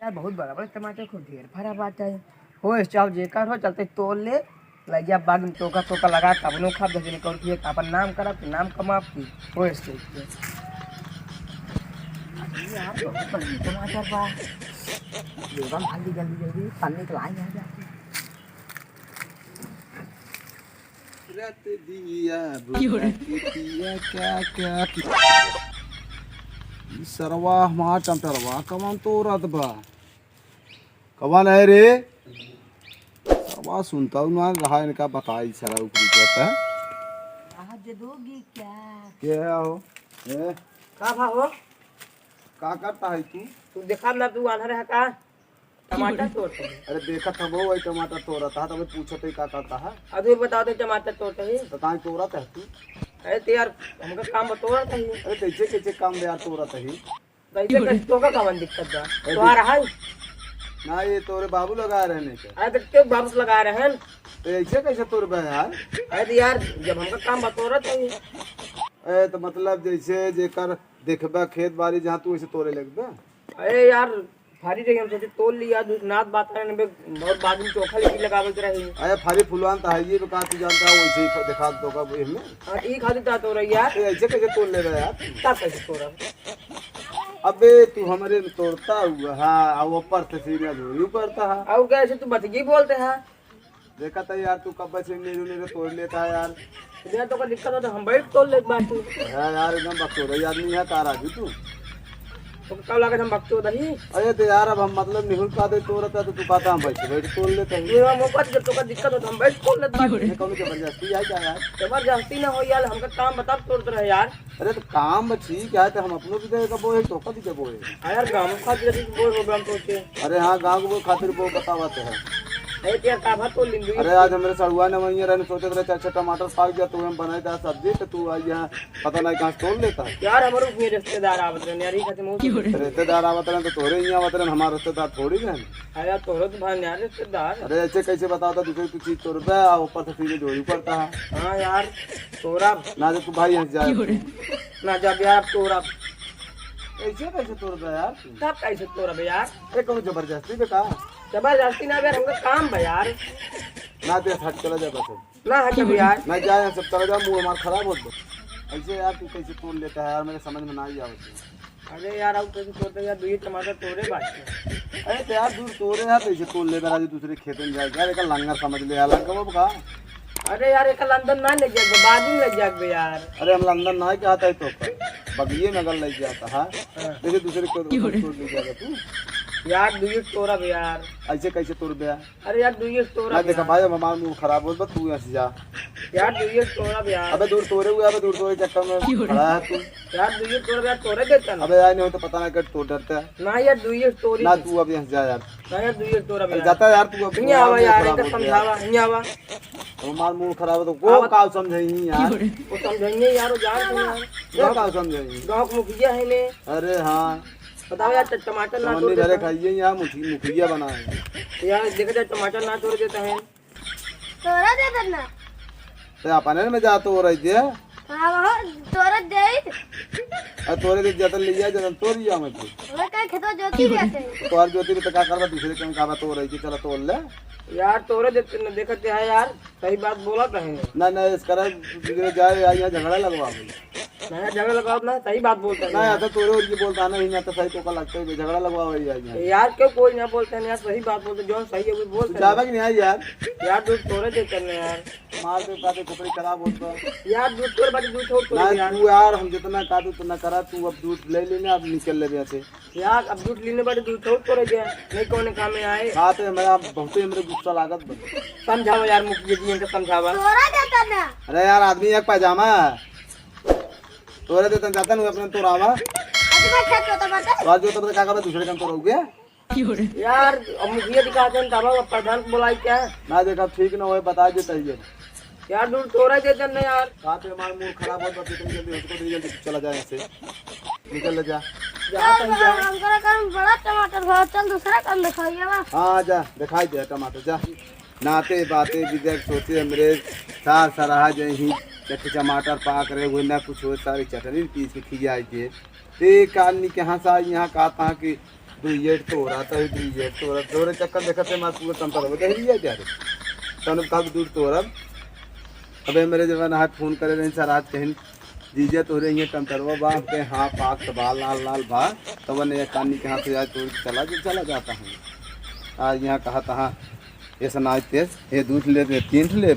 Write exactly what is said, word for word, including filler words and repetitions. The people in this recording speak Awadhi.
यार, बहुत बड़ा बड़ा टमाटर खूब ढेर भरा बाटे। हो, चाहो जेकर हो, चलते तोड़ ले, लइ जा बाग में तोका तोका लगा, तब नो खाब, जब निकल के अपन नाम करब, तो नाम कमाब की। हो, इससे यार, बहुत बढ़िया टमाटर बा। लेबा भागी जल्दी जल्दी, पन्नी के लाई आ जाती। रत दिया बुता के दिया क्या क्या कि-, ई सरवा हमार टमटरवा कमन तोरत बा। कवन है रे? सरवा सुनता हूँ ना रहा, इनका बताई सारा ऊपरी कहता है। आज दोगी क्या? क्या है हो? ए? का भा हो? का करता है तू? तू देखा ना, तू आन्हर है का? टमाटर तोड़ते हैं। अरे देखत हम वही टमाटर तोड़त है, तबे पूछत है का करता है। अब ये बताओ तो टमाटर तोड़ते हैं। तो काहे तोड़त है तू? अरे तो यार, हमका काम बतोड़त है। अरे कैसे कैसे काम बे यार तोड़त है? कैसे कैसे तोका कवन दिक्कत बा? अरे तोहार है? ना, ये तोरे बाबू लगा रहे हैं क्या? अरे तो क्यों बाबू लगा रहे हैं? तो ऐसे कैसे तोड़बे यार? अरे तो यार, जब हमका काम बतोड़त है। अरे तो मतलब जैसे जेकर देखबे खेत बाड़ी जहाँ तू वैसे तोड़े लगबे? अरे यार, फारी रही, हम सोचे तोड़ लिया, दूध नाद बात है, नबे बहुत बाद में चोखा लेके लगावे के रही। अरे फारी फुलवान तो है, ये बका तू जानता है, वैसे ही देखा तो का वही में। हाँ, ई खातिर ता तोड़ रही यार। तो ऐसे कैसे तोड़ ले रहा यार? का कैसे तोड़ा? अबे तू हमारे में तोड़ता हुआ, हाँ, और ऊपर से सीना जोरी ऊपर था। और कैसे तू बतगी बोलते हैं? देखा था यार, तू कब से नीरू नीरू तोड़ लेता है यार। यार, तोका दिक्कत हो तो हम बैठ तोड़ लेत बाटी। हाँ यार, एकदम बकचोद आदमी है का राजू तू। तो का लागत हम बकचोद ही? अरे तो यार, अब हम मतलब निहुर का दे तोड़ता तो तू कहता हम बैठ बैठ तोड़ लेते हैं। ये हम ऊपर जब तोका दिक्कत हो तो हम बैठ तोड़ लेत बाटी। ये कौन जबरदस्ती है क्या यार? जबरदस्ती ना हो यार, हमका काम बता तोड़त रहे यार। अरे तो काम बा ठीक है, तो हम अपनो भी देबो है, तोका भी देबो है। हाँ यार, गाँव का जैसे बोल हो गया हम सोचे। अरे हाँ, गाँव के बोल खातिर वो बतावत है। अरे तेरा का भात तोड़ लिंदु? अरे आज हमरे सड़ुआ ने वहीं रहने सोचत रहे, अच्छा टमाटर पाक गया तो हम बनाई दा सब्जी, तो तू आई यहाँ पता नहीं कहाँ से तोड़ लेता है। यार हमारे उसमें रिश्तेदार आवत रहे यार, ये खातिर मौत हो गई। रिश्तेदार आवत रहे तो तोरे यहाँ आवत रहे, हमारे रिश्तेदार थोड़ी रहे। अरे यार तोरे तो भाई यार रिश्तेदार। अरे ऐसे कैसे बताओ तो दूसरे की चीज तोड़बे, आ ऊपर से सीधे जोरी पड़ता है। हाँ यार तोरा। ना जो तू भाई हंस जाए। ना जब यार तोरा। ऐसे कैसे तोड़बे यार तू? तब कैसे तोड़बे यार? ये कौन जबरदस्ती बे का? जबरदस्ती ना बे, हमका काम बा यार। ना दे हट चला जा बस। ना हट बे यार। ना जा यहाँ सब चला जा, मूड हमार खराब होत बा। ऐसे यार तू कैसे तोड़ लेता है यार, मेरे समझ में ना ही आवत है। अरे यार, अब कैसे तोड़ते यार, दो ही टमाटर तोड़े बाटे। अरे तो यार, दूर तोड़े यार, तो ऐसे तोड़ ले, राजू, दूसरे खेत में जाए यार, एक लंगर समझ ले यार, लंगर बाबू का? अरे यार, एक लंदन ना ले जाए, बाजू में ले जाए यार। अरे हम लंदन ना कहता है तो का? बगिए में अगर ले जाता है, हाँ। जैसे दूसरे को तोड़ ले जाएगा तू। यार, दो ही तोड़ा बे यार। ऐसे कैसे तोड़ बे यार? अरे यार, दुइये से तोरा ना, देखा बे यार। भाई, अब हमार मूड खराब होत बा, तू यहाँ से जा। यार, दुइये से तोरा बे यार। अबे दूर तोरे हुए, अबे दूर तोरे चक्कर में खड़ा है तू। यार, दुइये से तोरा बे यार, तोरे देता ना। अबे यार, नहीं हो तो पता ना कर तोड़ डरता है। ना यार, दुइये से तोरी ना, है। तू अब यहाँ से जा यार। ना यार, दुइये से तोरा बे अरे यार। जाता यार, तू अब हियाँ आवा यार, खराब इनका हो गया। समझावा, हियाँ आवा। अब हमार मूड खराब है तो को आवा। का समझाई यार? वो समझाइए यार, वो जान सुना। ये का समझाई? गाँव के मुखिया है ने। अरे हाँ। बताओ यार, ट-, टमाटर ना तोड़ देता। खाइए यहाँ मुखी-, मुखिया बना है। यार, देखा जाए, टमाटर ना तोड़ देता है। तोरा दे देना। ते अपने में जा तो रही दे। हाँ, वहाँ तोरा दे। आ तोरे दे जतन ले जा, जतन तोड़ लिया मैं तू। वो का खेतवा जोती रहते हैं। तो हर जोती में तो का करबा, दूसरे के में कहबा तो रही के चला तोड़ ले। यार, तोरे देते न, देखते हैं यार, सही बात बोला कहेंगे। ना, ना, इस करे दूसरे जाए, या, या झगड़ा लगवा भाई। ना, झगड़ा लगाओ ना, सही बात बोलता है ना, यार। ऐसा तोरे और की बोलता नहीं, ना तो सही तो का लगता है, झगड़ा लगवा वही जाए यहाँ। यार, क्यों कोई ना बोलते हैं यार, सही बात बोलते, जो सही है वो बोलते हैं। जावे कि नहीं यार? यार, दूध तोरे देते हैं यार। मार दे, बातें खोपड़ी खराब होता। यार, दूध तोड़ बाटे, दूध छोड़, छोड़ ना, दे यार। तू यार, हम जितना कहा तू उतना करा, तू अब दूध ले लेना, अब निकल ले यहाँ से। यार, अब दूध लेने बाटे, दूध छोड़, छोड़ दे, नहीं कौन काम में आए। बात है, हमारा बहुते हमरे गुस्सा लागत बा। समझाओ यार, मुखिया जी, इनका समझावा। तोरा देता ना। अरे यार, आदमी एक पैजामा है। तोरे देतन जातन हुए अपने तोरावा। अरे भाई, खेत जोता बाटे। तोरा जोता बाटे, का करबे, दूसरे काम तो रहुए। यार, अब मुखिया जी कहते हैं, तब अब प्रधान को बुलाई क्या? ना देखा, ठीक ना होए, बता देता ही है। यार, दूर तोरा देतन ना यार। कहाँ पे हमारा मूड खराब हो, बस इतनी जल्दी उसको दे, जल्दी चला जाए यहाँ से। निकल ले जा। जा, चल, जा। हम करा काम बड़ा टमाटर भाव, चल दूसरा काम दिखाइए बा। हाँ, जा, दिखाई दे टमाटर, जा। नाते बाते बिजक सोचे हमरे सार सराहा जय ही चट टमाटर पाक रहे, वो ना कुछ हो, सारी चटनी पीस के खियाई दे। ते कालनी के हाँ सा यहाँ का था कि दुइये ठे तोरा, तभी दुइये ठे तोरा, तोरे चक्कर देखत है, मार पूरा टमटरवा दहिरिया जा रे। तब कब दूर तोरब। अबे मेरे जवान हाथ फोन करे रहे सर, आज कहीं जीजा तोरे ये टमटरवा बा, के हाँ, पाक तो बा, लाल लाल बा। तब ने एक कानी के हाथ से आज तोड़ के चला, चला जाता हूँ। आज यहाँ कहा तहाँ, ऐसा नाच तेज, ये दूध ले, ये तीन ठे ले,